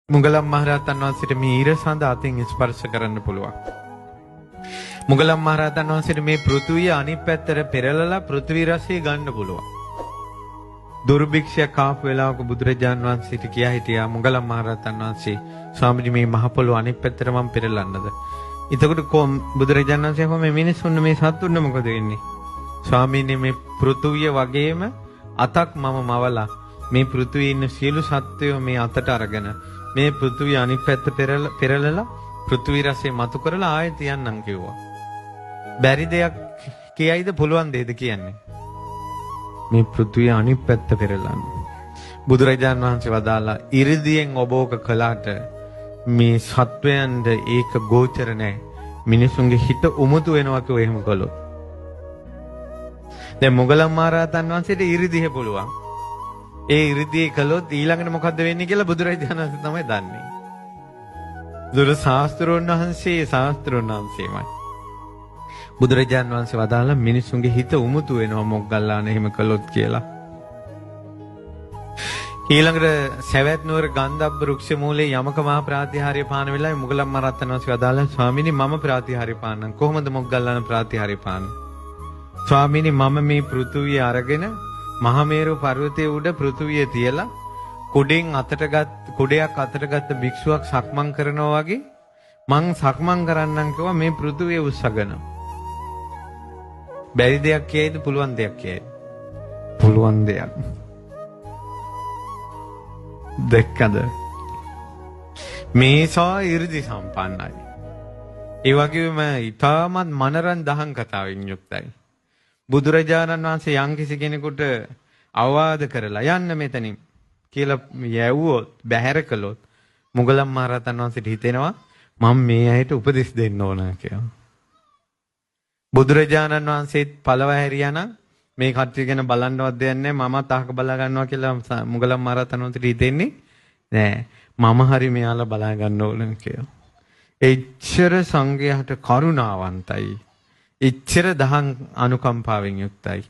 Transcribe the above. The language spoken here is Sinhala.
මුගලන් මහරහතන් වහන්සේට මේ ඉරසඳ අතින් ස්පර්ශ කරන්න පුළුවන්. මුගලන් මහරහතන් වහන්සේට මේ පෘථුවිය අනිත් පැත්තට පෙරලලා පෘථිවි රසය ගන්න පුළුවන්. දුර්භික්ෂයක් ආපු වෙලාවක බුදුරජාන් වහන්සේට කියා හිටියා මුගලන් මහරහතන් වහන්සේ, ස්වාමීනි මේ මහ පොළොව අනිත් පැත්තට මම පෙරලන්නද? එතකොට බුදුරජාන් වහන්සේ අහුවා මේ මිනිස්සුන් මේ සත්තුන් මොකද වෙන්නේ? ස්වාමීනි මේ පෘථුවිය වගේම අතක් මම මවලා මේ පෘථුවියේ ඉන්න සියලු සත්වයෝ මේ අතට අරගෙන මේ පෘථුවිය අනිත් පැත්ත පෙරලලා පෘථුවි රසය මතු කරලා ආයෙත් යන්නම් කිව්වා. බැරි දෙයක් කියයිද පුළුවන් දෙයද කියන්නේ? මේ පෘථුවිය අනිත් පැත්ත පෙරලන්න. බුදුරජාන් වහන්සේ වදාලා ඉරිදියෙන් ඔබ ඕක කළාට මේ සත්වයන්ට ඒක ගෝචර නෑ. මිනිසුන්ගේ හිත උමුතු වෙනවා කිව්ව එහෙම කළොත්. දැන් මොගලන් මහරහතන් වහන්සේට ඉරිදිහ පුළුවන්. ඒ ඉරිදියේ කළොත් ඊළඟට මොකද්ද වෙන්නේ කියලා බුදුරජාණන් වහන්සේ තමයි දන්නේ. දුර ශාස්ත්‍රෝන් වහන්සේ ශාස්ත්‍රෝන් වහන්සේමයි. බුදුරජාණන් වහන්සේ වදාළා මිනිසුන්ගේ හිත උමුතු වෙනවා මොග්ගල්ලාන එහෙම කළොත් කියලා. ඊළඟට සවැත් නුවර ගන්ධබ්බ වෘක්ෂ මූලයේ යමක මහා ප්‍රාතිහාර්ය පාන වෙලාවේ මුගලන් මහරහතන් වහන්සේ වදාළා ස්වාමීනි මම ප්‍රාතිහාර්ය පාන්නම්. කොහොමද මොග්ගල්ලාන ප්‍රාතිහාර්ය පාන්නේ? ස්වාමීනි මම මේ පෘථුවිය අරගෙන මහා මේරු පර්වතයේ උඩ පෘථුවිය තියලා කුඩයක් අතට ගත්ත භික්ෂුවක් සක්මන් කරනවා වගේ මං සක්මන් කරන්නම් කිව්වා මේ පෘථුවිය උස්සගෙන. බැරි දෙයක් කියයිද පුළුවන් දෙයක් කියයිද? පුළුවන් දෙයක්. දැක්කද? මේ සා 이르දි සම්පන්නයි. ඒ වගේම ඊටමත් මනරන් දහම් කතාවෙන් යුක්තයි. බුදුරජාණන් වහන්සේ යම්කිසි කෙනෙකුට අවවාද කරලා යන්න මෙතනින් කියලා යැව්වොත් බැහැර කළොත් මුගලන් මහරහතන් වහන්සේට හිතෙනවා මම මේ අයට උපදෙස් දෙන්න ඕන කියලා. බුදුරජාණන් වහන්සේත් පළව හැරියා නම් මේ කට්ටිය ගැන බලන්නවත් දෙයක් නෑ, මමත් අහක බලා ගන්නවා කියලා මුගලන් මහරහතන් වහන්සේට හිතෙන්නේ නෑ. මම හරි මෙයාලා බලා ගන්න ඕන කියලා. එච්චර සංඝයාට කරුණාවන්තයි. එච්චර දහම් අනුකම්පාවෙන් යුක්තයි.